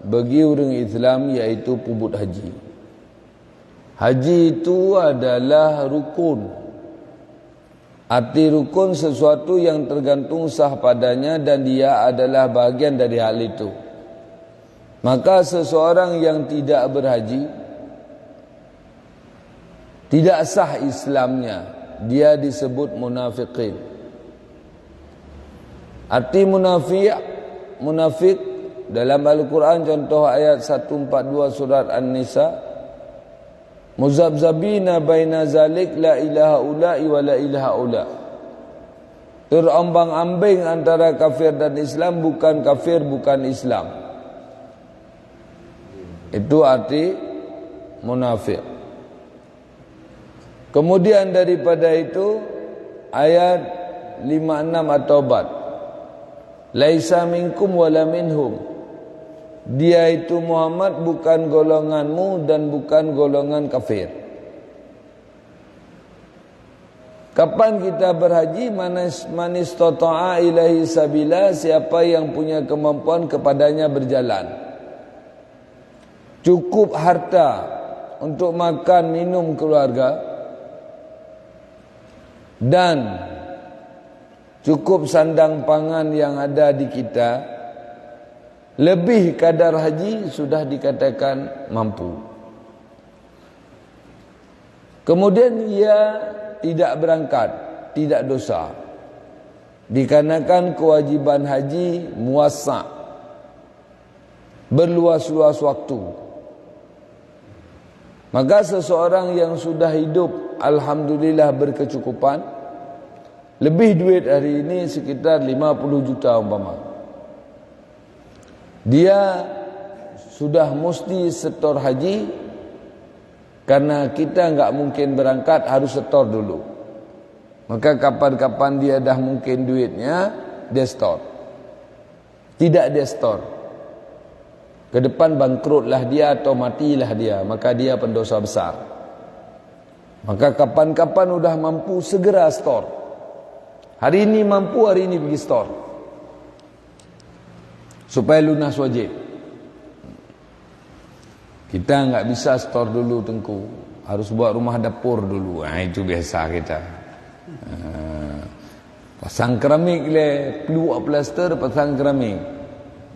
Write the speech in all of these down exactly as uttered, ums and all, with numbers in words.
bagi ureuëng Islam, yaitu peubuet haji. Haji itu adalah rukun. Arti rukun, sesuatu yang tergantung sah padanya dan dia adalah bahagian dari hal itu. Maka seseorang yang tidak berhaji, tidak sah Islamnya, dia disebut munafikin. Arti munafik, munafik dalam Al-Quran, contoh ayat satu empat dua surat An-Nisa, "Muzabzabina baina zalik, la ilaha ula'i wa la ilaha ula." Terombang-ambing antara kafir dan Islam, bukan kafir, bukan Islam. Itu arti munafik. Kemudian daripada itu, ayat lima enam At-Taubat, "Laisa minkum wala minhum." Dia itu, Muhammad, bukan golonganmu dan bukan golongan kafir. Kapan kita berhaji? "Manis-, manistata'a ilaihi sabila," siapa yang punya kemampuan kepadanya berjalan. Cukup harta untuk makan minum keluarga dan cukup sandang pangan yang ada di kita, lebih kadar haji, sudah dikatakan mampu. Kemudian ia tidak berangkat, tidak dosa. Dikarenakan kewajiban haji muwassa, berluas-luas waktu. Maka seseorang yang sudah hidup, alhamdulillah, berkecukupan, lebih duit hari ini sekitar lima puluh juta umpama. Dia sudah mesti setor haji, karena kita nggak mungkin berangkat, harus setor dulu. Maka kapan-kapan dia dah mungkin duitnya, dia setor. Tidak dia setor, ke depan bangkrutlah dia atau matilah dia, maka dia pendosa besar. Maka kapan-kapan udah mampu, segera setor. Hari ini mampu, hari ini pergi setor. Supaya lunas wajib. Kita nggak bisa setor dulu, Teungku. Harus buat rumah dapur dulu. Ha, itu biasa kita. Ha. Pasang keramik le, peluak plaster, pasang keramik.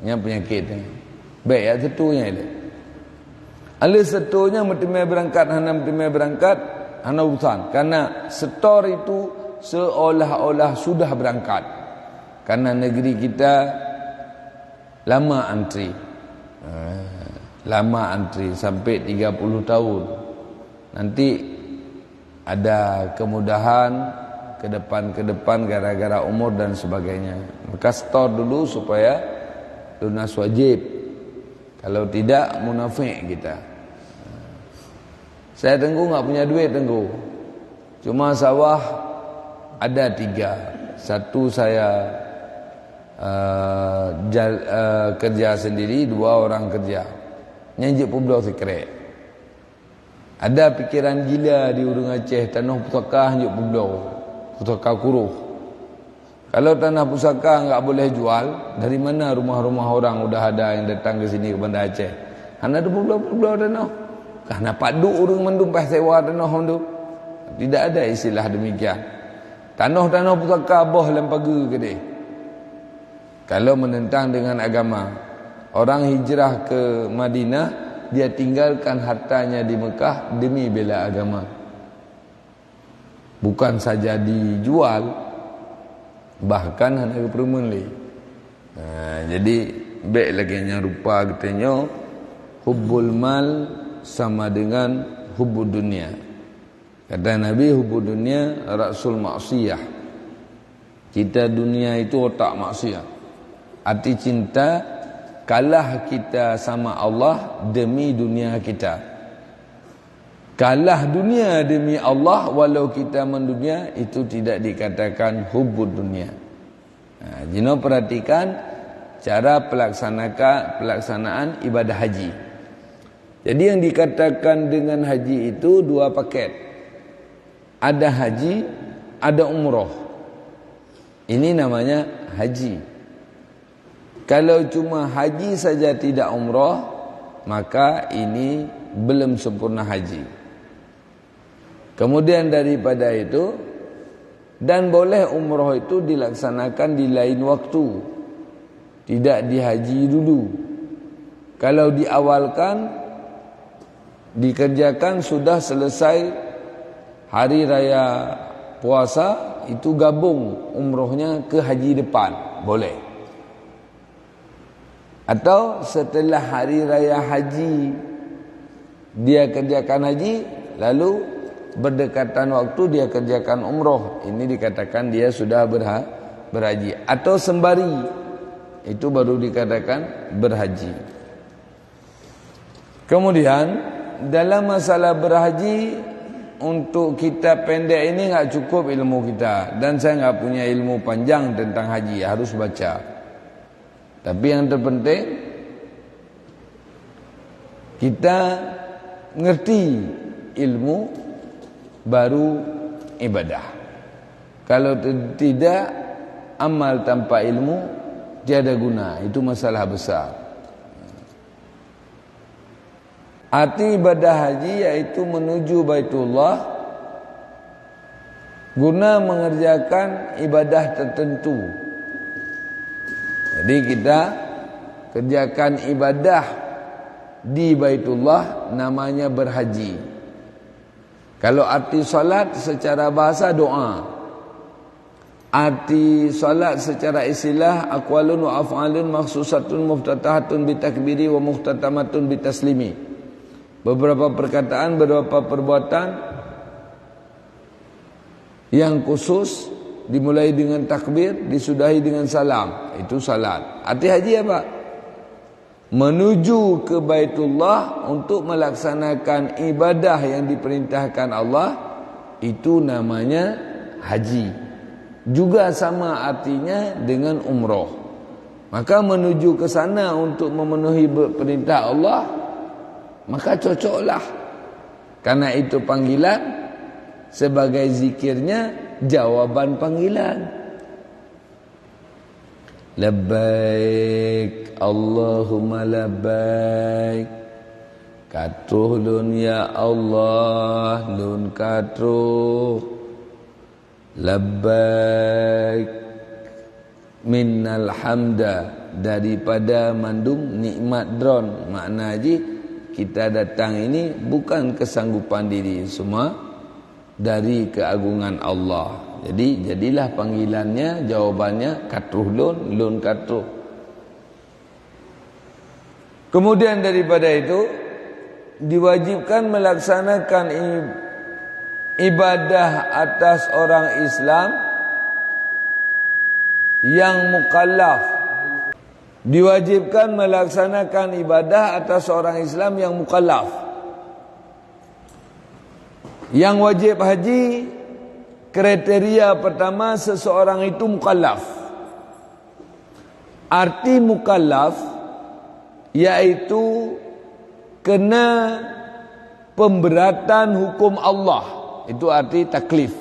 Nyan penyakit. Baik, ya, setor nyan le. Aleh setor nyan meuteumé berangkat, hana meuteumé berangkat, hana urusan. Karena setor itu seolah-olah sudah berangkat. Karena negeri kita lama antri. Ha, lama antri sampai tiga puluh tahun. Nanti ada kemudahan ke depan-ke depan gara-gara umur dan sebagainya. Maka setor dulu supaya lunas wajib. Kalau tidak, munafik kita. Saya, Teungku, nggak punya duit, Teungku. Cuma sawah ada tiga. Satu saya, eh, jal-, eh, kerja sendiri, dua orang kerja. Nyan jeuet peubloe sikrek. Ada pikiran gila di ureuëng Aceh, tanoh pusaka hanjeuet peubloe, pusaka kuroh. Kalau tanah pusaka nggak boleh jual, dari mana rumah-rumah orang udah ada yang datang ke sini, ke Banda Aceh? Hana teupeubloe-peubloe tanoh. Kah na padub ureuëng mandum paih sewa tanoh mandum? Tidak ada istilah demikian. Tanoh-tanoh pusaka boh lam pageue keudeh. Kalau menentang dengan agama, orang hijrah ke Madinah, dia tinggalkan hartanya di Mekah demi bela agama. Bukan saja dijual, bahkan hana geupeureumeun lé. Ha, jadi, bék lagée nyang rupa geutanyoe, hubbul mal sama dengan hubbud dunia. Kata Nabi, "Hubbud dunia rasul maksiyah." Cinta dunia itu otak maksiat. Arti cinta, kalah kita sama Allah demi dunia kita. Kalah dunia demi Allah, walau kita mendunia, itu tidak dikatakan hubbud dunia. Nah, jinoe perhatikan cara pelaksanaka-, pelaksanaan ibadah haji. Jadi, yang dikatakan dengan haji itu dua paket. Ada haji, ada umroh. Ini namanya haji. Kalau cuma haji saja tidak umrah, maka ini belum sempurna haji. Kemudian daripada itu, dan boleh umrah itu dilaksanakan di lain waktu, tidak di haji dulu. Kalau diawalkan, dikerjakan sudah selesai hari raya puasa, itu gabung umrohnya ke haji depan, boleh. Atau setelah hari raya haji, dia kerjakan haji, lalu berdekatan waktu dia kerjakan umroh. Ini dikatakan dia sudah berha-, berhaji. Atau sembari, itu baru dikatakan berhaji. Kemudian, dalam masalah berhaji, untuk kita pendek ini nggak cukup ilmu kita. Dan saya nggak punya ilmu panjang tentang haji, harus baca. Tapi yang terpenting, kita ngerti ilmu baru ibadah. Kalau te-, tidak, amal tanpa ilmu tiada guna. Itu masalah besar. Arti ibadah haji yaitu menuju Baitullah guna mengerjakan ibadah tertentu. Jadi kita kerjakan ibadah di Baitullah namanya berhaji. Kalau arti salat secara bahasa doa. Arti salat secara istilah aqwalun wa af'alun makhsusatun muftatahatun bitakbiri wa muhtatamatun bitaslimi. Beberapa perkataan, beberapa perbuatan yang khusus dimulai dengan takbir, disudahi dengan salam. Itu salat. Arti haji apa? Menuju ke Baitullah untuk melaksanakan ibadah yang diperintahkan Allah, itu namanya haji. Juga sama artinya dengan umroh. Maka menuju ke sana untuk memenuhi be-, perintah Allah, maka cocoklah. Karena itu panggilan, sebagai zikirnya jawaban panggilan. Labbaik, Allahumma labbaik. Ka troh lôn, ya Allah, lôn ka troh. Labbaik, minnal hamda, daripada mandum nikmat droen. Makna jih, kita datang ini bukan kesanggupan diri, semua dari keagungan Allah. Jadi, jadilah panggilannya, jawabannya, ka troh lôn, lôn ka troh. Kemudian daripada itu, diwajibkan melaksanakan i-, ibadah atas orang Islam yang mukallaf. Diwajibkan melaksanakan ibadah atas orang Islam yang mukallaf. Yang wajib haji, kriteria pertama, seseorang itu mukallaf. Arti mukallaf yaitu kena pemberatan hukum Allah. Itu arti taklif.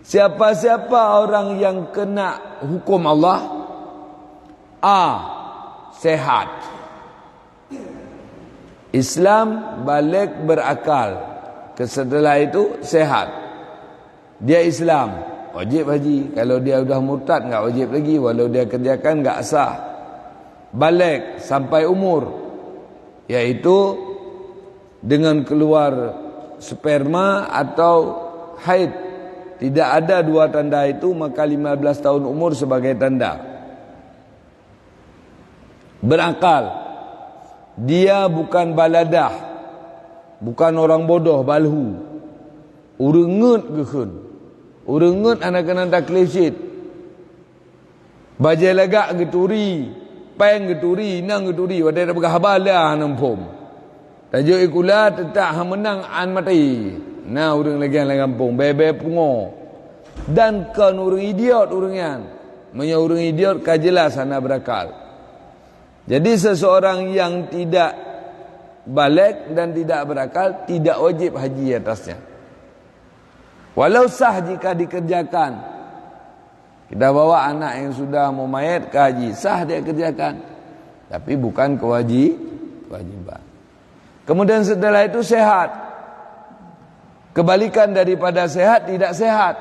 Siapa-siapa orang yang kena hukum Allah, A, sehat. Islam, baligh, berakal. Ke-, setelah itu, sehat. Dia Islam, wajib haji. Kalau dia udah murtad, enggak wajib lagi. Walau dia kerjakan, enggak sah. Baligh, sampai umur, yaitu dengan keluar sperma atau haid. Tidak ada dua tanda itu, maka lima belas tahun umur sebagai tanda. Berakal. Dia bukan baladah, bukan orang bodoh, balhu. Ureuëng ngeut geukheun. Ureuëng ngeut hana keunan taklif cit. Bajée lagak geuturi, péng geuturi, inong geuturi, watée tapeugah haba la hana muphom. Tajok sikula teutap han meunang, án maté. Na ureuëng lagée nyan lam gampông, bée-bée pungo. Dan kon ureuëng idiot ureuëng nyan. Meunyoe ureuëng idiot ka jelas hana berakal. Jadi, seseorang yang tidak baligh dan tidak berakal, tidak wajib haji atasnya. Walau sah jika dikerjakan, Kita bawa anak yang sudah mumayyiz ke haji, sah dia kerjakan. Tapi bukan kewaji-, kewajiban. Kemudian setelah itu sehat. Kebalikan daripada sehat, tidak sehat.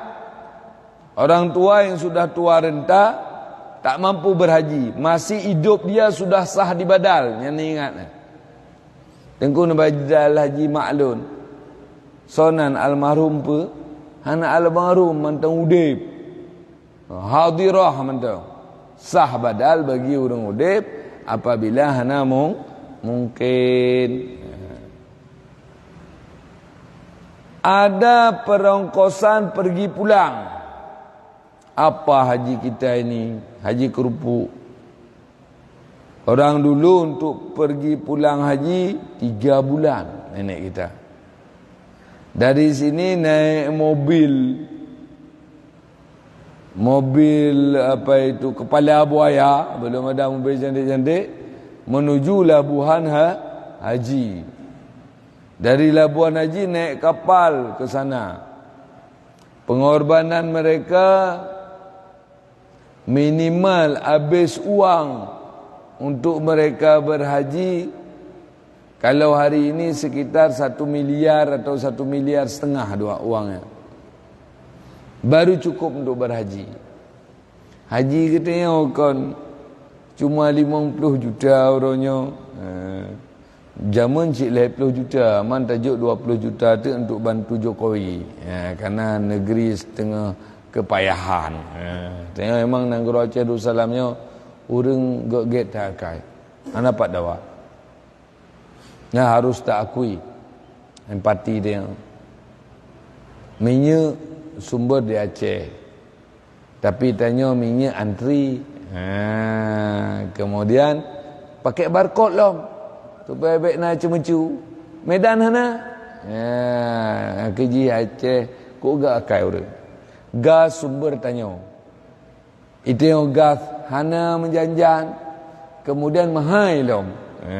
Orang tua yang sudah tua renta, tak mampu berhaji, masih hidup dia sudah sah di badal, nyan ingat. Teungku neubadal haji mak lôn. Soe nan almarhum peue? Hana almarhum, mantong udeb. Hadirah mantong. Sah badal bagi ureuëng udeb apabila hana mung-, mungkin. Ada perongkosan pergi pulang. Apa haji kita ini? Haji kerupuk. Orang dulu untuk pergi pulang haji tiga bulan nenek kita. Dari sini naik mobil. Mobil apa itu, kepala buaya, belum ada mobil cantik-cantik, menuju Labuhan Ha-, Haji. Dari Labuhan Haji naik kapal ke sana. Pengorbanan mereka minimal habis uang untuk mereka berhaji, kalau hari ini sekitar satu miliar atau satu miliar setengah dua uangnya. Baru cukup untuk berhaji. Haji geutanyoe kon cuma limong ploh juta uroe nyoe. Eh, jameun cit lhée ploh juta, man tajok dua ploh juta teuk untuk bantu Jokowi. Ya, karena negeri setengah kepayahan. Ya, tengok memang nanggroe Aceh Darussalam nyoe ureuëng gét-gét that akai. Hana pat dawa. Nah, harus taakui empati dia. Minyeuk sumber di Aceh. Tapi tanyoe minyeuk antri. Ha, kemudian pakai barcode lom. Supaya bék na ceumeucu. Medan hana? Ha, keuji Aceh kok gak akai ureuëng. Gas sumber tanyoe. Itu yang gas hana meujan-jan. Kemudian mahai lom. Ha.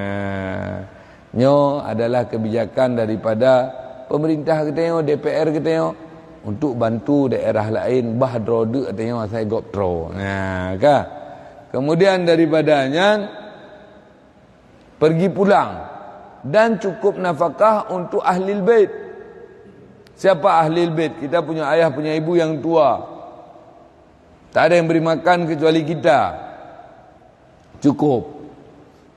Nyoe adalah kebijakan daripada pemerintah geutanyoe, D P R geutanyoe, untuk bantu daerah lain bah droe deuk geutanyoe asai gob troe. Nah, ka. Kemudian daripada nyan, pergi pulang dan cukup nafkah untuk ahlil bait. Siapa ahlil bait? Kita punya ayah, punya ibu yang tua. Tak ada yang beri makan kecuali kita. Cukup.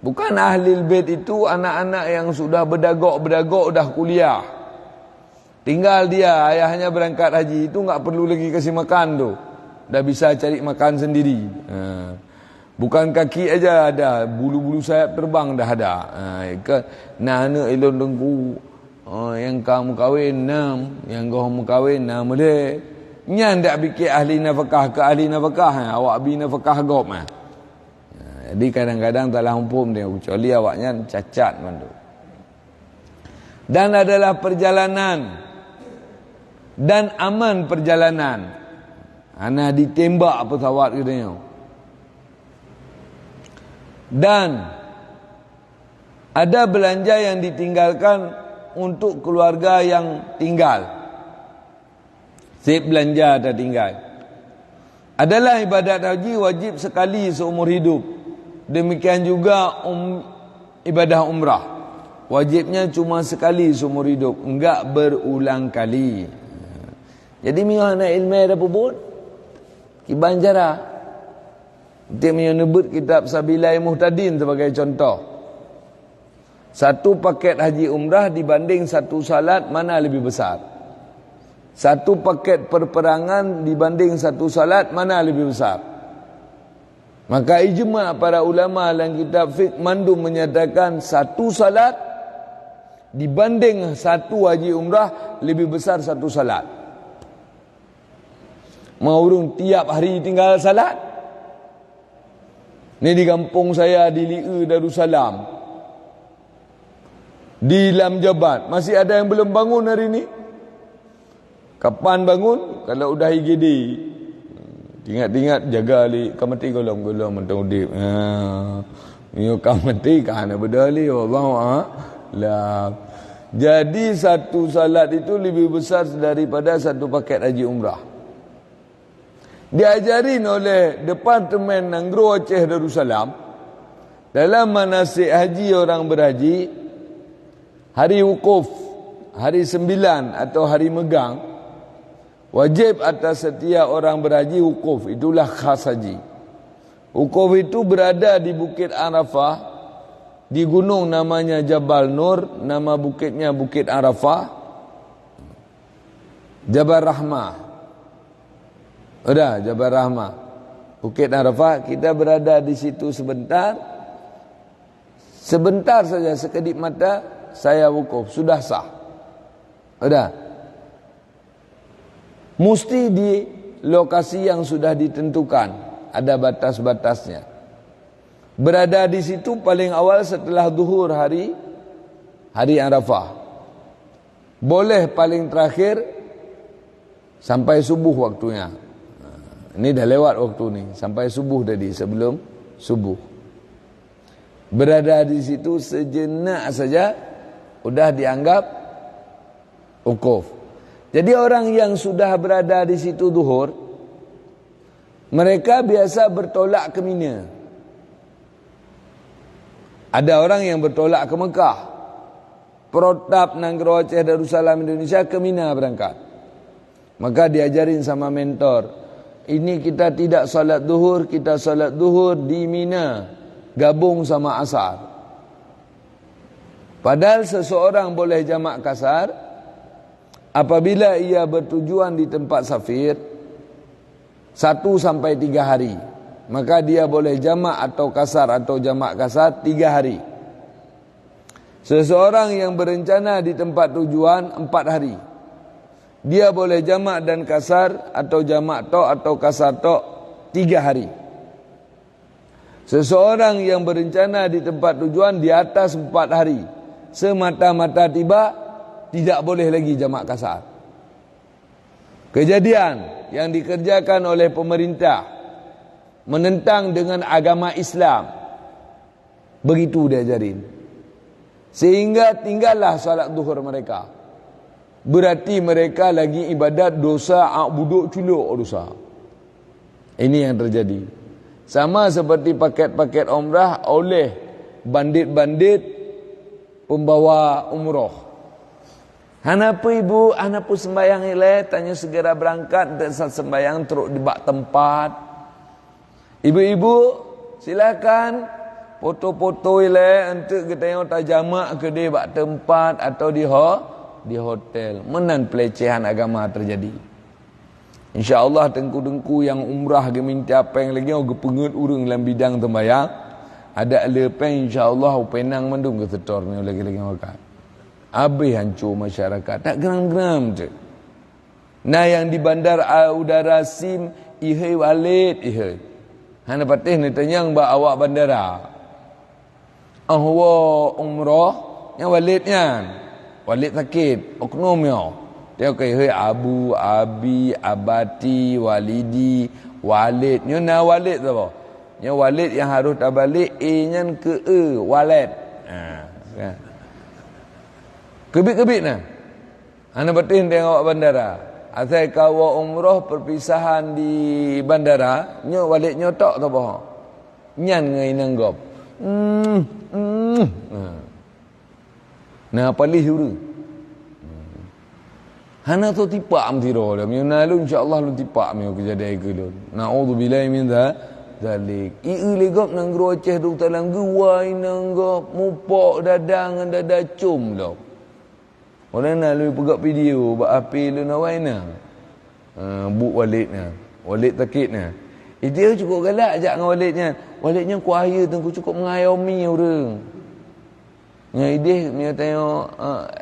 Bukan ahlil bait itu anak-anak yang sudah beudagok-beudagok, dah kuliah. Tinggal dia, ayahnya berangkat haji, itu enggak perlu lagi kasih makan tu. Dah bisa cari makan sendiri. Ha. Bukan kaki aja ada, bulu-bulu sayap terbang dah ada. Ha, kan? Nah, aneuk ilôn teungku, ha, yang ka meukawen enam, yang goh meukawen enam lé. Nyan dak pikir ahli nafkah ke ahli nafkah, ha, awak bi nafkah gob, ha. Ha, jadi kadang-kadang salah muphom dia, kecuali awaknyan cacat mandum. Dan adalah perjalanan dan aman perjalanan. Hana ditembak pesawat geutanyoe. Dan ada belanja yang ditinggalkan untuk keluarga yang tinggal. Seb belanja tatinggai. Adalah ibadat haji wajib sekali seumur hidup. Demikian juga um, ibadah umrah. Wajibnya cuma sekali seumur hidup, enggak berulang kali. Jadi, meunyoe hana iéleumé tapeubuet, kiban cara. Enteuk meunyoe neubeuet kitab Sabilal Muhtadin sebagai contoh. Satu paket haji umrah dibanding satu salat, mana lebih besar? Satu paket perperangan dibanding satu salat, mana lebih besar? Maka ijma para ulama dalam kitab fiqh mandum menyatakan satu salat dibanding satu haji umrah lebih besar satu salat. Mau ureuëng tiap hari tinggal salat. Ni di kampung saya di Lieu Darussalam. Di Lam Jabat masih ada yang belum bangun hari ni. Kapan bangun? Kalau udah I G D. Ingat-ingat jaga li, ka mati golom-golom mantong udip. Ha. Nyoe ka mati ka hana beudali, wallahu a'lam. Jadi satu salat itu lebih besar daripada satu paket haji umrah. Diajarin oleh Departemen Nanggroe Aceh Darussalam, dalam manasik haji orang berhaji, hari wukuf, hari sembilan atau hari megang, wajib atas setiap orang berhaji wukuf, itulah khas haji. Wukuf itu berada di Bukit Arafah, di gunung namanya Jabal Nur, nama bukitnya Bukit Arafah, Jabal Rahmah. Udah, Jabal Rahmah. Bukit Arafah, kita berada di situ sebentar. Sebentar saja, sekedip mata, saya wukuf, sudah sah. Udah. Mesti di lokasi yang sudah ditentukan, ada batas-batasnya. Berada di situ paling awal setelah zuhur hari, hari Arafah. Boleh paling terakhir sampai subuh waktunya. Ini dah lewat waktu ni, sampai subuh tadi, sebelum subuh. Berada di situ sejenak saja udah dianggap wukuf. Jadi orang yang sudah berada di situ zuhur, mereka biasa bertolak ke Mina. Ada orang yang bertolak ke Mekah. Protap Nanggroe Aceh Darussalam Indonesia ke Mina berangkat. Maka diajarin sama mentor, ini kita tidak salat zuhur, kita salat zuhur di Mina, gabung sama asar. Padahal seseorang boleh jamak kasar apabila ia bertujuan di tempat safir satu sampai tiga hari, maka dia boleh jamak atau kasar atau jamak kasar tiga hari. Seseorang yang berencana di tempat tujuan empat hari, dia boleh jamak dan kasar atau jamak tok atau kasar tok tiga hari. Seseorang yang berencana di tempat tujuan di atas empat hari, semata-mata tiba, tidak boleh lagi jamak kasar. Kejadian yang dikerjakan oleh pemerintah menentang dengan agama Islam. Begitu diajarin. Sehingga tinggallah salat zuhur mereka. Berarti mereka lagi ibadat dosa ak budok culok dosa. Ini yang terjadi. Sama seperti paket-paket umrah oleh bandit-bandit pembawa umroh. Hana peue ibu, hana peue sembayang ilée, tanyoe segera berangkat dan sa-, sembayang trok di bak tempat. Ibu-ibu, silakan foto-foto ilée enteuk geutanyoe tajamak keudeh bak tempat atau di ho-, di hotel. Meunan pelecehan agama terjadi. Insya Allah teungku-teungku nyang umrah geuminta péng lagée nyoe geupeungeut ureuëng lam bidang teumbayang, adak le péng insya Allah u Penang mandum geusetor meunyoe lagée-lagée nyoe ka. Abéh hanco masyarakat, tak geram-geram teuk. Na nyang di bandar a-, udara Sim ihé walét ihé. Hana patéh neutanyong bak awak bandara. Oh, woe umroh nyang walét nyan. Walét sakét, oknum nyoe. Tiok keu ihé abu, abi, abati, walidi, walét. Nyoe na walét saboh. Nyoe walét nyang harôh tabalek, e nyan keu e, walét. Ha, kan. Keubiet-keubiet na. Hana patéh teuntang awak bandara. Asai ka woe umroh perpisahan di bandara, nyoe walét nyoe tok saboh. Nyan ngon inong gob. Hmm, hmm. Ha. Na paléh ureuëng. Hana soe tipak meusidroe lom. Meunyoe na lôn, insya Allah lôn tipak meunyoe keujadian keu lôn. Naudzubillahi min dza-, dzalik. Ié lé gob nanggroe Aceh dong talam geuwai inong gob, mupok dada ngon dada com lom. Orang na lôn peugah video bak H P lôn awai na. Ha, buet walét nyan. Walét sakét nyan. Idéh cukôp galak jak ngon walét nyan. Walét nyan kuah ayeue teungku cukôp mengayomi ureuëng. Nyan idéh meunyoe tanyoe,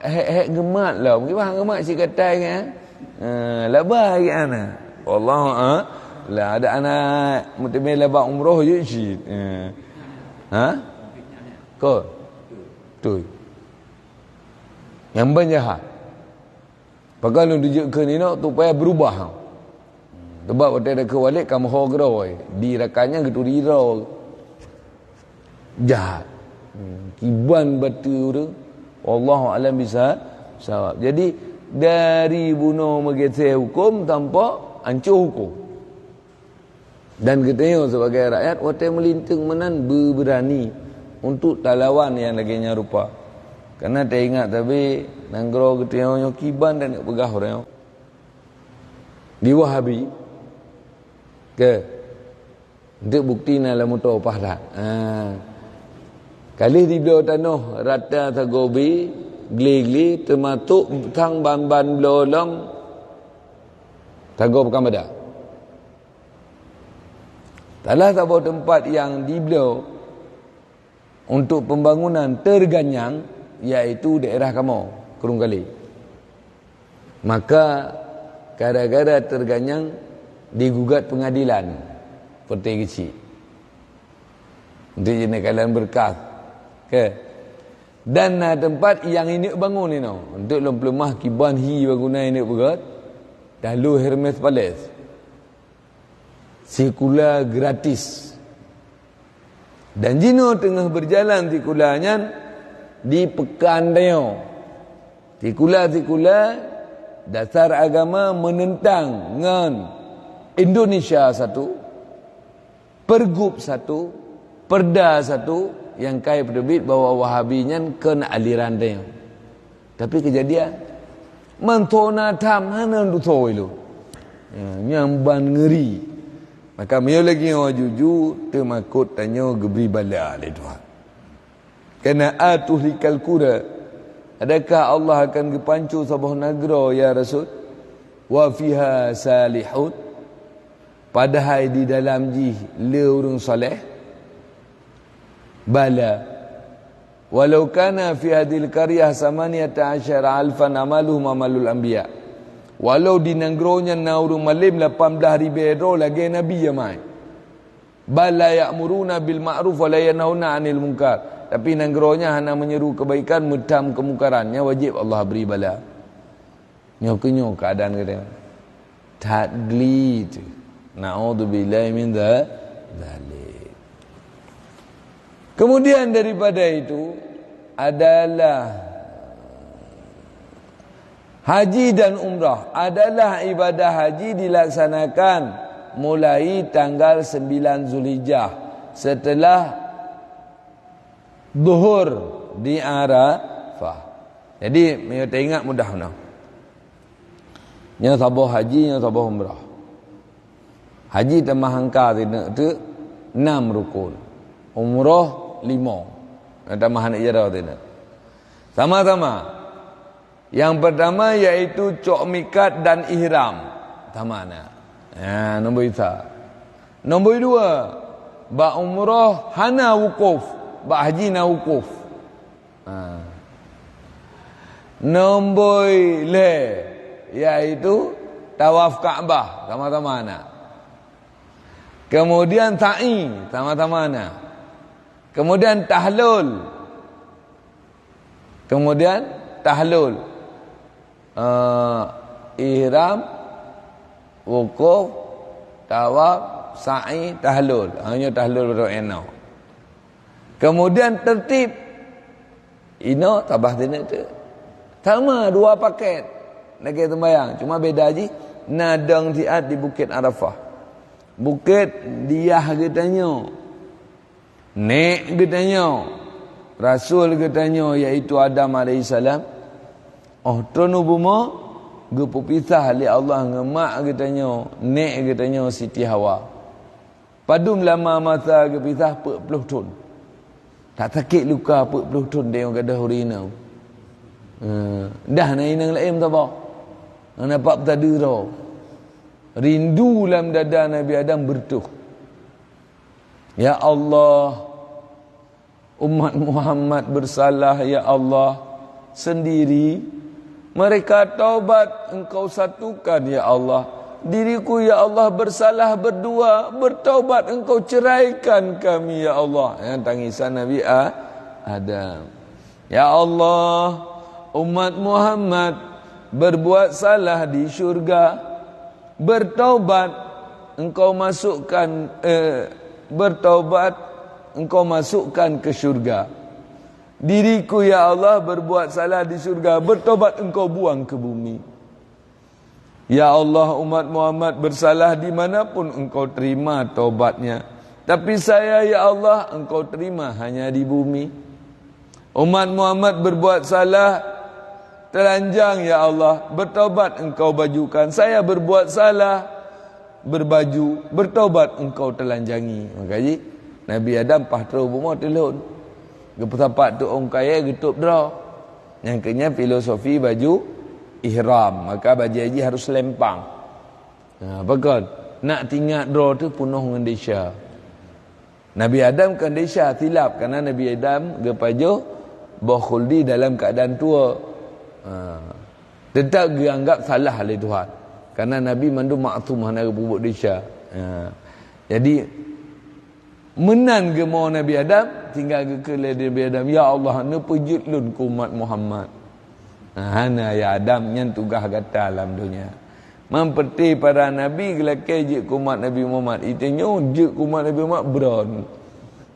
eh, hék-hék geumat lom. Kiban geumat cit gatai kan? Eh, laba lagée ana. Wallahu a-, la ada anak meuteumé laba umroh je cit. Eh. Ha? Ko? Betul. Nyang ban jahat. Pakon lôn tujok keu ninoe supaya berubah. Sebab watée takheun walét ka meuho keudroe, di rakan nyan geuturi droe. Jahat. Hmm, kiban bateu ureuëng. Wallahu alam bisa sawab. Jadi dari bunoe meugeusé huköm tanpa ancô huköm. Dan geutanyoe sibagai rakyat watée meulinteung meunan beubeurani untuk talawan nyang lagée nyan rupa. Karena taingat tabe nanggroe geutanyoe nyoe kiban dan peugah ureuëng di Wahabi. Ke? Untuk bukti na lam moto paih that. Ha. Kalih dibloe tanoh rata sagoe bi, gle-gle, teumasok sang ban-ban bloe lom sagoe Pekan Bada. Salah saboh teumpat nyang dibloe untuk pembangunan teurganyang, yaitu daerah kamoe, Krueng Kalé. Maka gara-gara teurganyang digugat peungadilan Peureutée Geuchik untuk jeuet neukalon beureukas. Ke? Dan na teumpat nyang ineuk bangun inoe untuk lôn peuleumah kiban hi bangunan ineuk beugét, talu Hermes Palace. Sikula gratis. Dan jinoe teungoh beujalan sikula nyan di peukan tanyoe. Sikula-sikula dasar agama meunentang ngon Indonesia satu, Pergub satu, Perda satu, nyang kai peuteubiet bahwa Wahabi nyan kon aliran tanyoe. Tapi keujadian, mantong na tham hana dusoe lom. Ya, nyang ban ngeuri. Maka meunyoe lagée nyoe juju, teumakot tanyoe geubri bala lé Tuhan. Kana atuhlikal qura. Adakah Allah akan geupanco saboh nanggroe, ya Rasul? Wa fiha salihun. Padahai di dalam jih le ureuëng saleh? Bala. Walau kana fi hadhil qaryah samaniyata asyara alfan amaluhum amalul anbiya. Walau di nanggroe nyan na ureuëng malem lapan blaih ribée droe lagée nabi nyang mai. Bal la ya'muruna bil ma'ruf wa la yanhauna 'anil munkar. Tapi nanggroe nyan hana meunyeru keubaikan, meutam keumungkaran. Nyan wajéb Allah bri bala. Nyoe keuh nyoe keuadaan geutanyoe. That gli teuh. Na'udzubillahi min dza-, dzalik. Kemudian daripada itu adalah haji dan umrah. Adalah ibadah haji dilaksanakan mulai tanggal sembilan Zulhijjah setelah Zuhur di Arafah. Jadi, meunyoe taingat mudah meunoe. Nyoe saboh haji, nyoe saboh umrah. Haji tamah angka sineuk teuk, nam rukun. Umrah, lima. Nyoe tamah aneuk jaroe sineuk. Sama-sama. Nyang peurtama yaitu cok mikat dan ihram. Sama na. Ha, nombor sa. Nombor dua, bak umrah hana wukuf, bak haji na wukuf. Ha. Nombor lhée, yaitu tawaf Ka'bah, sama-sama na. Kemudian sa'i, sama-sama na. Kemudian tahlul. Kemudian tahlul. Eh, ihram, wukuf, tawaf, sa'i, tahlul. Ha, nyoe tahlul baru inoe. Kemudian tertib. Inoe tabah sineuk teuk. Sama dua paket. Lagée sembahyang. Cuma beda jih, na dong siat di Bukét Arafah. Bukét diyah geutanyoe. Nék geutanyoe, rasul geutanyoe, yaitu Adam alaihissalam, óh trôn u bumoe, geupeupisah lé Allah ngon mak geutanyoe, nék geutanyoe Siti Hawa. Padum lama masa geupisah? Peuet ploh thon. That sakét luka peuet ploh thon tanyoe gadôh ureuëng inong. Eh, dah na inong laén saboh. Hana pat teudeue droe. Rindu lam dada Nabi Adam beureutoh. Ya Allah, umat Muhammad bersalah, ya Allah, sendiri. Mereka taubat, Engkau satukan, ya Allah. Diriku, ya Allah, bersalah berdua, bertaubat, Engkau ceraikan kami, ya Allah. Nyan tangisan Nabi A-, Adam. Ya Allah, umat Muhammad berbuat salah di syurga. Bertaubat, Engkau masukkan, eh, bertaubat, Engkau masukkan ke syurga. Diriku, ya Allah, berbuat salah di syurga. Bertaubat, Engkau buang ke bumi. Ya Allah, umat Muhammad bersalah di mana pun Engkau terima taubatnya. Tapi saya, ya Allah, Engkau terima hanya di bumi. Umat Muhammad berbuat salah, telanjang, ya Allah, bertaubat Engkau bajukan. Saya berbuat salah, berbaju, bertaubat Engkau telanjangi. Maka jih, Nabi Adam paih troh bumoe teulhon. Geupeusapat tueng kayèe geutôb droe. Nyang keu nyan filosofi baju ihram, maka bajèe jih harôh lempang. Ha, pakon? Nak teuingat droe teuh peunoh ngon desya. Nabi Adam kon desya, silap, karena Nabi Adam geupajoh boh khuldi dalam keuadaan tuwoe. Ha. Teutap geuanggap salah lé Tuhan. Karena Nabi mandum maksum, hana geupeubuet desya. Ha. Jadi, meunan geumo Nabi Adam, sehingga geukheun lé Nabi Adam, "Ya Allah, neupeujeuet lôn keu umat Muhammad." Nah, hana, ya Adam, nyan tugaih gata lam donya. Meupeuteuh para nabi geulakèe jeuet keu umat Nabi Muhammad. Itanyoe jeuet keu umat Nabi Muhammad, bron.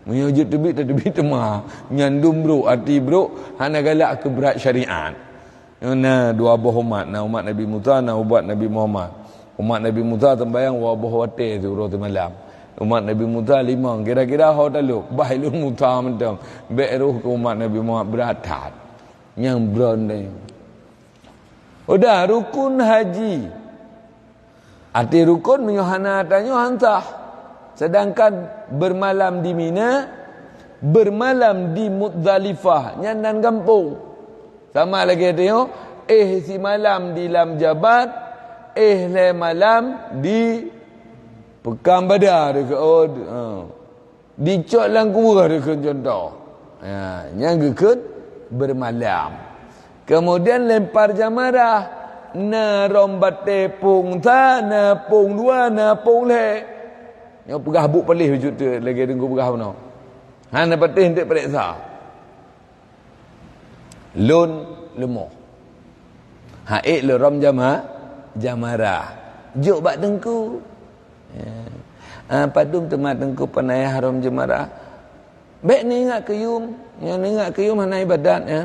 Meunyoe jeuet teubiet, tateubiet teuma. Nyan dum brok, até brok, hana galak keu brat syariat. Na dua boh umat, na umat Nabi Musa, na umat Nabi Muhammad. Umat Nabi Musa sembahyang dua boh watèe siuroe simalam. Umat Nabi Musa limong, kira-kira ho talop, bah ilôn Musa mantong. Bèk roh keu umat Nabi Muhammad, brat that. Nyang bron deh. Udah, rukun haji. Arti rukun meunyoe hana tanyoe han sah. Sedangkan bermalam di Mina, bermalam di Muzdalifah, nyan nan gampông. Sama lagèe tanyoe, éh simalam di Lam Jabat, éh lhèe malam di Pekan Bada deukheun, ha. Dicok lam kuweuh deukheun cuntoh. Ha, nyan geukheun bermalam. Kemudian lempar jamarah. Na rhom batèe pông sa, na pông dua, na pông lhèe. Nyoe peugah buet paléh bacut teuk lagèe Teungku peugah bunoe. Hana patéh eunteuk pareksa. Lôn leumoh. Ha, ék lôn rhom jama-, jamarah. Jok bak Teungku. Ya. Ah, padum teuma Teungku peureulèe rhom jamarah. Bèk neuingat keu yum. Nyang neuingat keu yum hana ibadat, ya.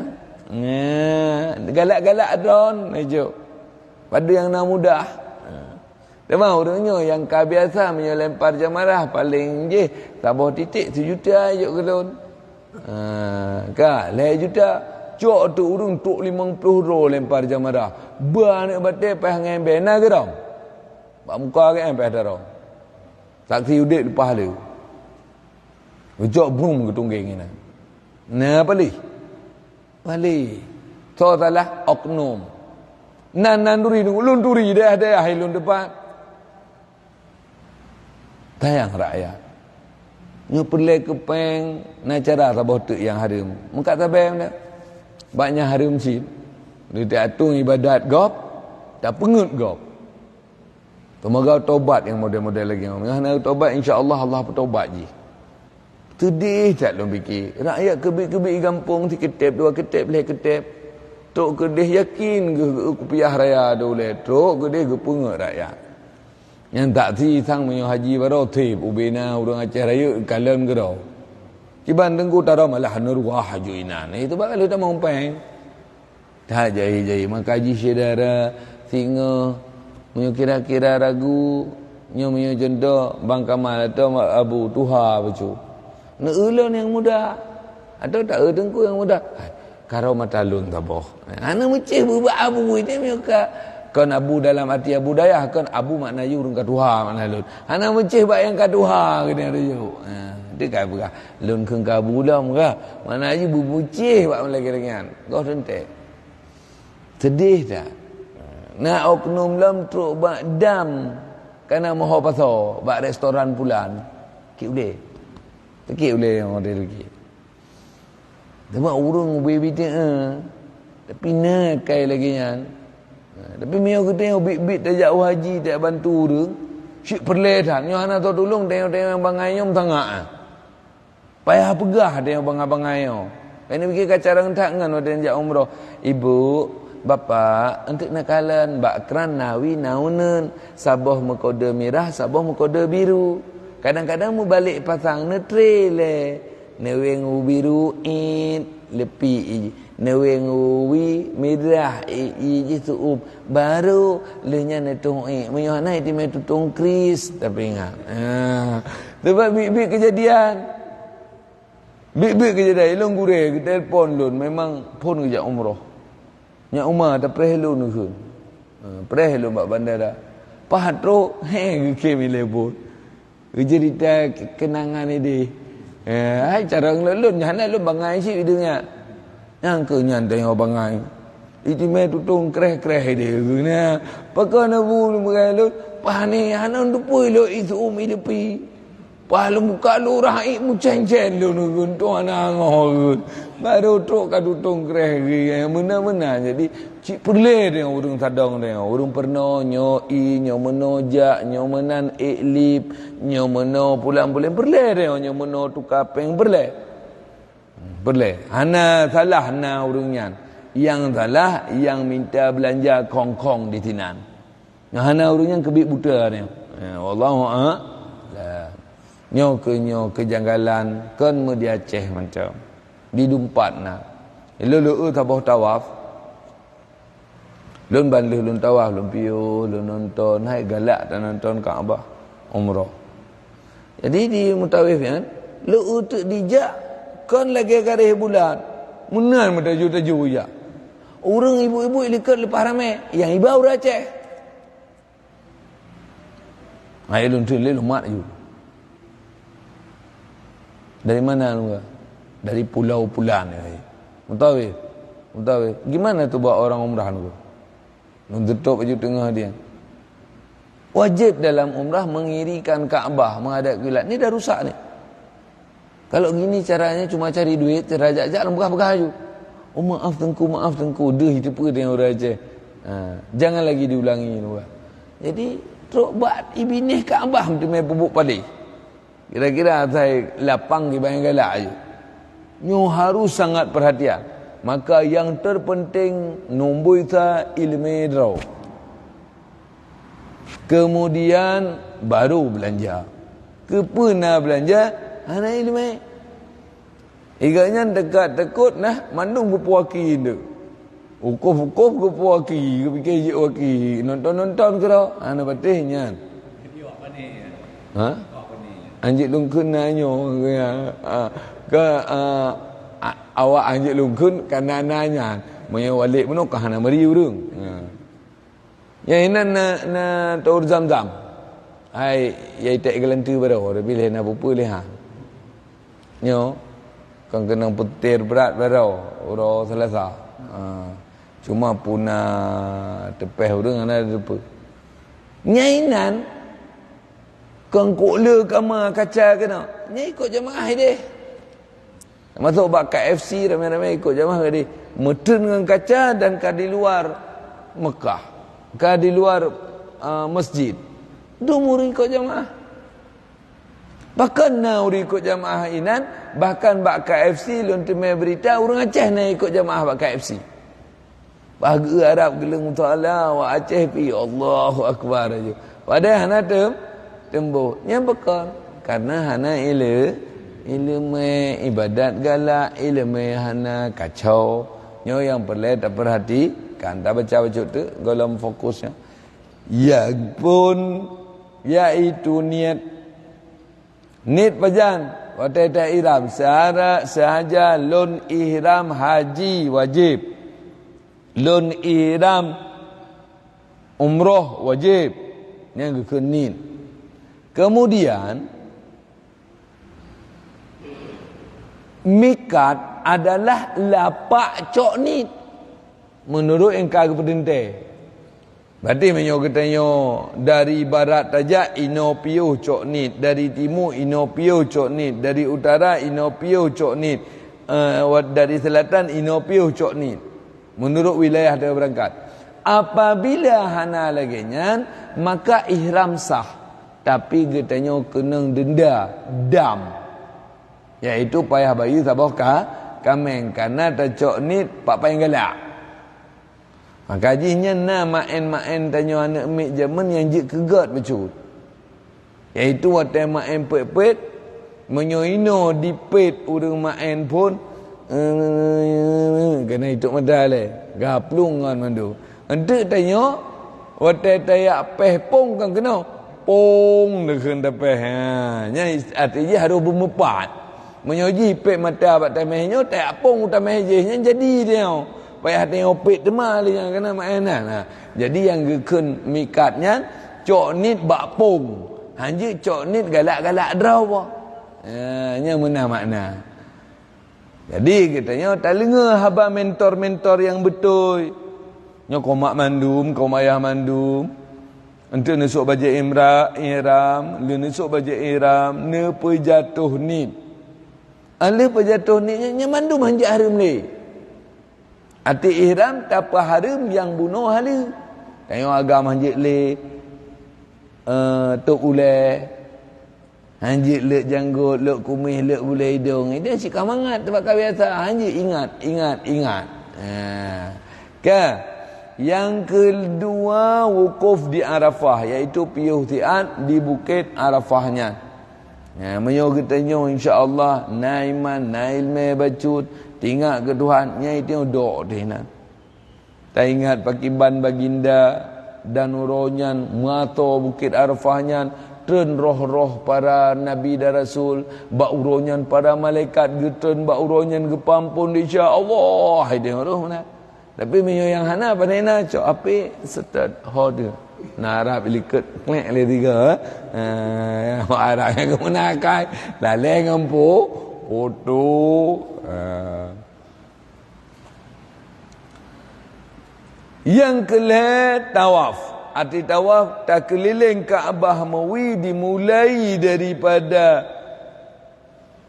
Ya, galak-galak droen, jok. Padum nyang na mudah. Ha. Teuma ureueng nyoe nyang ka biasa meunyoe lempar jamarah, paléng jih saboh titék sijuta jok keu lôn. Ha, ka, lhèe juta. Cok teuk ureueng trok limong ploh droe lempar jamarah. Ba aneuk batèe paih ngon embée na geurhom. Bak muka geuh paih tarhom. Saksi udép leupah lé. Geucok brum geutunggeng inan. Na paléh. Paléh. Soe salah? Oknum. Nan, nan turi, ulôn turi, dayah-dayah ilôn teupat. Sayang rakyat. Nyoe peureulèe keu péng, na cara saboh teuk nyang hareuem. Meukat sabe meunan. Bak nyang hareuem cit. Di ateueng ibadat gob, tapeungeuet gob. Teumoga tobat nyang model-model lagèe nyoe. Nyang hana tobat, insya Allah, Allah peutobat jih. Seudeh that lôn pike. Rakyat keubiet-keubiet di gampông, sikeutép, dua keutép, lhèe keutép. Trok keudeh yakin geuh, geuh kupiah raya dua ulèe. Trok keudeh geupeungeuet rakyat. Nyang taksi sang meunyoe haji baroe, teuh ubé na ureueng Aceh Rayeuk kalon keudroe. Kiban Teungku tarhom malah neuruah aju inan. Itu bak lheueh tamong péng. That jai-jai, maka jih syedara singoh, meunyoe kira-kira ragu, nyoe meunyoe cuntoh, Bang Kamal atau Abu tuha bacut. Neueu lôn nyang muda. Atau taeu Teungku nyang muda. Hai, karo mata lôn saboh. Hana meucéh bubak abu, ini meunyoe ka kon abu dalam arti Abu Dayah, kon abu makna yue ureueng ka tuha makna lôn. Hana meucéh bak nyang ka tuha, keuneuk rayeuk. Ha, teuka peugah. Lôn kheun ka abu lom ka. Makna jih beubucéh bak lagèe nyan. Goh teuntèe. Seudeh that. Na oknum lom trok bak dam kana meuho pasoe bak restoran pulan. Kik ulèe. Kik ulèe nyang model kik. Teuma ureueng ubé biteue. Tapi na kai lagèe nyan. Tapi meunyoe geutanyoe biet-biet tajak u haji, tajak bantu ureueng, cit peureulèe that. Nyoe hana tho tulông, tanyoe-tanyoe nyang bangai nyoe meusangak, ah. Payah peugah tanyoe bangai-bangai nyoe. Keuneuk pike ka carông that ngon watèe jak umroh. Ibu, Bapak, eunteuk neukalon bak kran na wie na uneuen, saboh meukode mirah, saboh meukode biru. Kadang-kadang mubalek pasang neutre lé, neuweng u biru it. Leupie ie, neuweng uwi, midrah ie, ie jih seuuem. Barô lheueh nyan neutueng ie. Meunyoe hana, itimai tutong kris, tapi ingat. Ha. Sebab biet-biet keujadian. Biet-biet keujadian. Ilôn gurée geutelepon lôn, memang phon geujak umroh. Nyak uma tapreh lôn kheun. Ha, preh lôn bak bandara. Paih trok, he, geukheun ilée phon. Geuceurita ke-, keunangan idéh. Eh, hai cara lôn, lôn hana lôn bangai cit idéh nyan. Nyang keu nyan tanyoe bangai. Itimai tutong kreh-kreh idéh. Nah, pakon abu lôn bangai lôn, paih ni hana teupeu lôn iseuuem ileupie. Paih lôn buka lurah ie meucén-cén lôn kheun, tuan hana angoh kheun. Barô trok ka tutong kreh geuh, meunan-meunan. Jadi, cit peureulée deungon ureuëng sadong deungon ureuëng peurunoe, nyoe ie, nyoe meunoe jak, nyoe meunan ék lip, nyoe meunoe pulang-puléng, peureulée deungon nyoe meunoe tuka péng, peureulée. Peureulée. Hana salah na ureuëng nyan. Nyang salah, nyang minta beulanja khong-khong disinan. Nyang hana ureuëng nyan keubiet buta nyoe. Ya, wallahu a'lam. Nyoe keu, nyoe keujanggalan kon meudiaceh macam. Di dumpat na. Lôn leueu saboh tawaf. Lôn ban lheueh lôn tawaf, lôn piôh, lôn nonton, hai galak tanonton Ka'bah umroh. Jadi di mutawif nyan, leueu teuk dijak kon lagée garéh bulat. Meunan meutaju-taju ijak. Ureuëng ibu-ibu likot leupah ramé, nyang iba ureuëng Aceh. Hai lôn treun lé lumat aju. Dari mana lôn? Dari pulau pulan, hai. Mutawif. Mutawif. Gimana tu buat orang umrah tu? Lôn tutup baju tengah dia. Wajib dalam umrah mengirikan Ka'bah menghadap kiblat. Ni dah rusak ni. Kalau gini caranya cuma cari duit, cara jak-jak, peugah-peugah aju. Oh, maaf Teungku, maaf Teungku. Deuh, itu pun dengan orang Aceh. Ha, jangan lagi diulangi, orang. Jadi, trok bak ibinéh Ka'bah meuteumé peubuet paléh. Kira-kira asai lapang kiban galak aju. Nyoe harus sangat perhatian. Maka yang terpenting, nombor sa, ileumé droe. Kemudian baru beulanja. Keupeue na beulanja? Hana ileumé. Iga nyan teuka teukot nah mandum geupuaki indeuek. Ukoh-ukoh geupuaki, geupike jeuet waki, nonton-nonton keudroe. Hana patéh nyan. Ha? Anjeuk lungkheun na nyoe, ya. Ha. Ke, ah, a-, awak anjeuk lungkheun ka na, na nyan. Meunyoe walek meunoe ka hana meuri ureuëng. Ha. Nyang inan na, na Tour Zam-Zam. Hai, ya itek geulanteue baroe, tapi lé na peue-peue lé ha. Nyoe, kan keunong peutir brat baroe, uroe Selasa. Ha. Cuma puna teupeh ureuëng hana teupeu. Nyang inan, kon kok le kama kaca keunoe. Nyang ikot jamaah ideh. Masuk bak K F C ramai-ramai ikut jamaah tadi. Meuteun ngon kaca dan ka di luar Mekah. Ka di luar, ah, masjid. Dum ureuëng ikut jamaah. Bahkan na ureuëng ikut jamaah inan, bahkan bak K F C lôn teumé berita ureuëng Aceh na ikut jamaah bak K F C. Bah geu Arab geuleueng mutala, wak Aceh pi, Allahu Akbar aju. Padahai hana tem-, teumbôh. Nyan pakon? Karena hana ile-, ileumé, ibadat galak, ileumé hana, kacau. Nyoe nyang peureulée tapeurhatikan, tabaca bacut teuk gohlom fokus nyan. Ya pun, yaitu niet. Niet pajan? Watée ta ihram, sehara, sehaja lôn ihram haji wajib. Lôn ihram umroh wajib. Nyan geukheun niet. Kemudian, mikat adalah lapak cok niet. Meunurot nyang ka geupeuteuntée. Berarti meunyoe geutanyoe dari barat tajak, inoe piôh cok niet, dari timu inoe piôh cok niet, dari utara inoe piôh cok niet, eh, wa-, dari selatan inoe piôh cok niet. Meunurot wilayah teuh beurangkat. Apabila hana lagée nyan, maka ihram sah, tapi geutanyoe keunong denda, dam. Yaitu payah bayeue saboh ka-, kaméng, karena tacok niet bak paléng galak. Maka jih nyan na maén-maén tanyoe aneuk miet jameun nyang jeuet keu gét bacut. Yaitu watée maén peuet-peuet, meunyoe inoe dipeuet ureuëng maén phon, Kena ituek mata lé. Gaplueng ngon mandum. Enteuk tanyoe, watée tayak péh pong kan keunoe. Pong deukheun tapéh. Ha, nyan arti jih harôh beumeupat. Meunyoe jih pék mata bak taméh nyoe, tayak pong u taméh jih, nyan jadi tanyoe. Payah tanyoe pék teuma lé nyan keunan maén nyan. Ha. Jadi nyang geukheun mikat nyan, cok niet bak pong. Hanjeuet cok niet galak-galak droe. Ha, nyan meunan makna. Jadi geutanyoe taleungoe haba mentor-mentor nyang beutôi. Nyoe keu mak mandum, keu ayah mandum. Enteuk neusok bajée imra-, ihram, lheueh neusok bajée ihram, neupeujatoh niet. Alheueh peujatoh niet nyan, nyan mandum hanjeuet hareuem lé. Até ihram tapeuhareuem nyang bunoe haleue. Tanyoe agam hanjeuet lé, eh, tôb ulée. Hanjeuet leuet janggot, leuet kuméh, leuet bulée idong. Idong cit ka mangat, teuma ka biasa. Hanjeuet ingat, ingat, ingat. Ha. Ka. Nyang keudua, wukuf di Arafah, yaitu piôh siat di Bukét Arafah nyan. Ha, meunyoe geutanyoe, insya Allah, na iman, na ileumé bacut, teuingat keu Tuhan, nyan itu dok teuh inan. Taingat pakriban baginda dan uroe nyan meuasoe Bukét Arafah nyan treun roh-roh para nabi dan rasul, bak uroe nyan para malaikat geutreun bak uroe nyan geupeuamphon desya Allah, hai teuh roh meunan. Tapi meunyoe nyang hana, pane na cok apé seutôt ho teuh. Na rab ilikot klek lé tiga, eh. Ha, arab nyang keumeuna akai, lalée ngon po-, poto. Ha. Nyang keu lhée tawaf. Arti tawaf, takeulileng Ka'bah meui dimulai daripada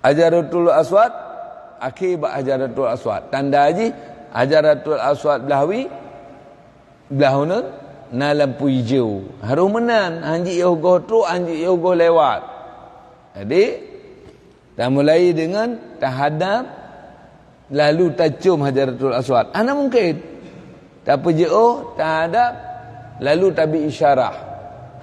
Hajaratul Aswad, akhé bak Hajaratul Aswad. Tanda jih, Hajaratul Aswad blah wie, blah uneun, na lampu ijo. Harôh meunan, hanjeuet yoh goh trok, hanjeuet yoh goh lewat. Jadi, tamulai deungon tahadap, lalu tacôm Hajaratul Aswad. Hana mungken. Tapeujiôh, tahadap, lalu tabi isyarah.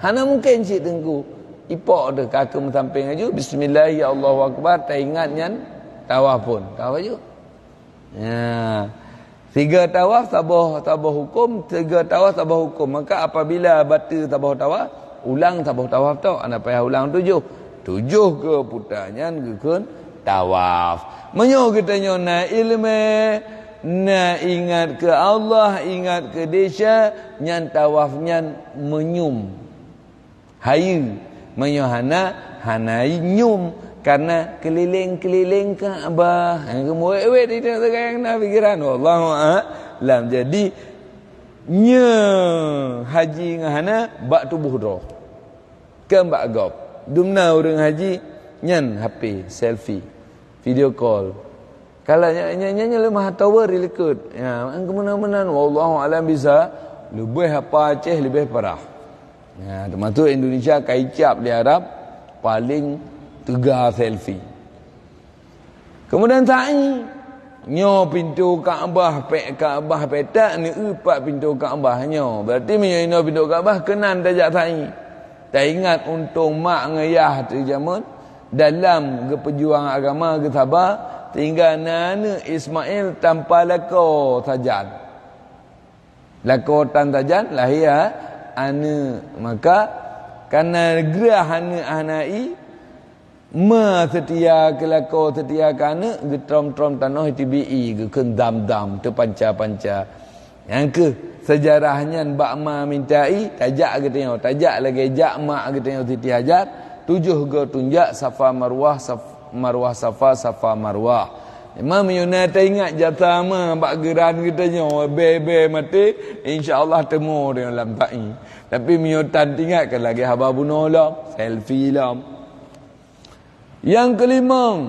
Hana mungken cit teungku. Ipok teuh ka keu meusampéng laju, bismillah, ya Allahu Akbar, taingat nyan tawaf phon. Tawaf laju. Ya. Tiga tawaf saboh, saboh huköm, tiga tawaf saboh huköm. Maka apabila bateue saboh tawaf, ulang saboh tawaf tok, hana payah ulang tujoh. Tujoh keu puta nyan geukheun tawaf. Meunyoe geutanyoe na iéleumé, na ingat keu Allah, ingat keu desya, nyan tawaf nyan meunyum. Hayeue, meunyoe hana, hana nyum, karena keulileng-keulileng Ka'bah. Nyang keumu wét-wét itu sagai nyang na pikiran. Wallahu a'lam. Jadi, nyoe haji ngon hana bak tuboh droe. Kon bak gob. Dumna ureuëng haji nyan H P, selfie, video call. Kalau nya, nya, nya, nya lemah tower di likot. Ya, an keumeunang-meunang, wallahu a'lam bisa, leubeh apa Aceh, leubeh parah. Ya, termasuk Indonesia kai cap di Arab, paling teuga selfie. Kemudian sa'i. Nyoe pintoe Ka'bah, pek Ka'bah petak, neueu pat pintoe Ka'bah nyoe. Berarti meunyoe inoe pintoe Ka'bah, keunan tajak sa'i. Taingat untông mak ngon yah teuh jameun, dalam geupeujuang agama geusaba, sehingga na aneuëk Ismail tanpa lakoe sajan. Lakoe tan sajan lahé aneuëk. Maka, kana grah aneuëk hana i, ma seutia keu lakoe seutia keu aneuëk, geutrom-trom tanoh teubiet i, geukheun dam-dam, teupanca-panca. Nyang kheueh, seujarah nyan bak ma minta i, tajak geutanyoe, tajak lagée jak mak geutanyoe Siti Hajar, tujoh goe tunjak Safa Marwah, Saf-, Marwah Safa, Safa Marwah. Memang meunyoe na taingat jasa ma bak geuran geutanyoe, bée-bée maté, insya Allah teumo deungon lam sa'i. Tapi meunyoe tan teuingat, ka lagée haba bunoe lom, selfie lom. Nyang keulimong,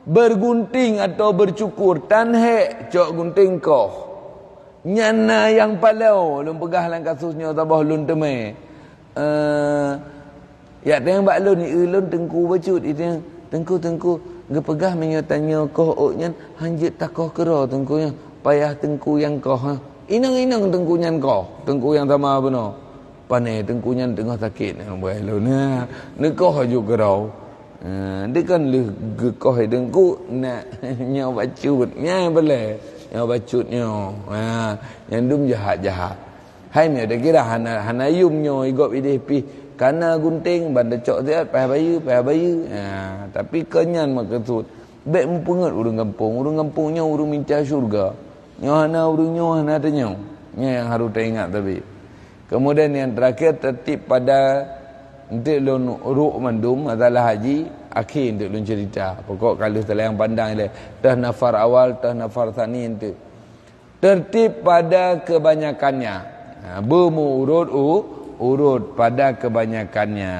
bergunting atau bercukur, tan hék cok gunting koh. Nyan na nyang paloe, lôn peugah lam kasus nyoe saboh lôn teumé. Eh, yak teueng bak lôn, i lôn teungku bacut, i teueng, "Teungku, teungku, geupeugah meunyoe tanyoe koh ôk nyan, hanjeuet takoh keudroe teungku nyan, payah teungku nyang koh, ha." Inong-inong teungku nyan koh, teungku nyang sama bunoe. Pane teungku nyan teungoh sakét, nyang buet lôn, ha. Neukoh aju keudroe. Ha, dia kan leuh geukoh deungku nak nyoe bacut, nyan boleh. Nyoe bacut nyoe. Ha, nyang dum jahat-jahat. Hai nyoe dah kira hana, hana yum nyoe igop ideh pih. Kana gunting ban tacok siat payah bayeue, payah bayeue. Ha, tapi kon nyan meukeusut. Bèk meupeungeut ureueng gampông. Ureueng gampông nyoe ureueng minta syurga. Nyoe hana ureueng nyoe hana tanyoe. Nyoe nyang harôh taingat tapi. Kemudian yang terakhir, tertib pada, enteuk lôn rôk mandum masalah haji, akhé enteuk lôn cerita. Pokok ka lheueh teulayang pandang ilèe. Teuh nafar awal, teuh nafar tsani enteuk. Tertib pada kebanyakannya. Ha, beumeuurot u-, urot pada kebanyakannya.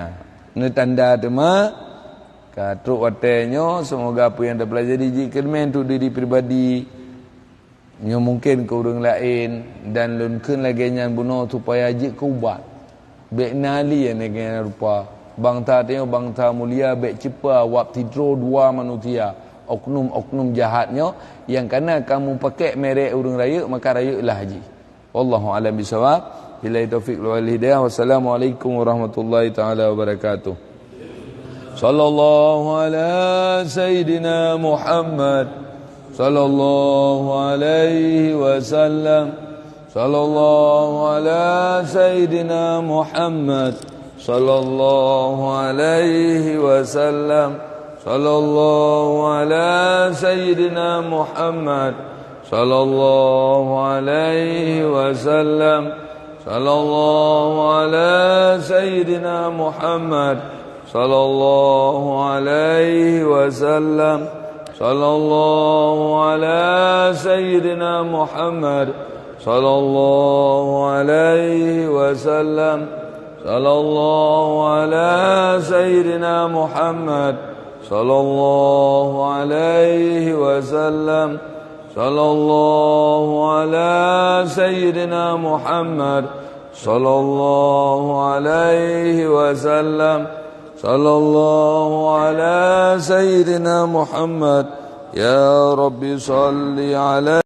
Nyoe tanda teuma ka trok watèe nyoe, semoga apa yang terpelajari jeuet keureumèh untuk diri pribadi. Nyoe mungken keu ureueng laén, dan lôn kheun lagèe nyan bunoe supaya jeuet keu ubat. Bèk na lé nyang lagèe nyan rupa. Bansa tanyoe bansa mulia, bèk ceupeu awab sidroe dua manusia, oknum-oknum jahat nyoe, nyang kana ka mupakèk merek ureueng rayeuk, maka rayeuklah jih. Wallahu a'lam bishawab. Billahi taufiq wal hidayah. Wassalamualaikum warahmatullahi taala wabarakatuh. Sallallahu ala sayyidina Muhammad. Sallallahu alaihi wasallam. Sallallahu ala sayyidina Muhammad. Sallallahu alaihi wasallam. Sallallahu ala sayyidina Muhammad. Sallallahu alaihi wasallam. Sallallahu ala sayyidina Muhammad. Sallallahu alaihi wasallam. Sallallahu ala sayyidina Muhammad. Sallallahu alaihi wasallam. Sallallahu ala sayyidina Muhammad. Sallallahu alaihi wasallam. Sallallahu ala sayyidina Muhammad. Sallallahu alaihi wasallam. Sallallahu ala sayyidina Muhammad. Ya Rabbi salli ala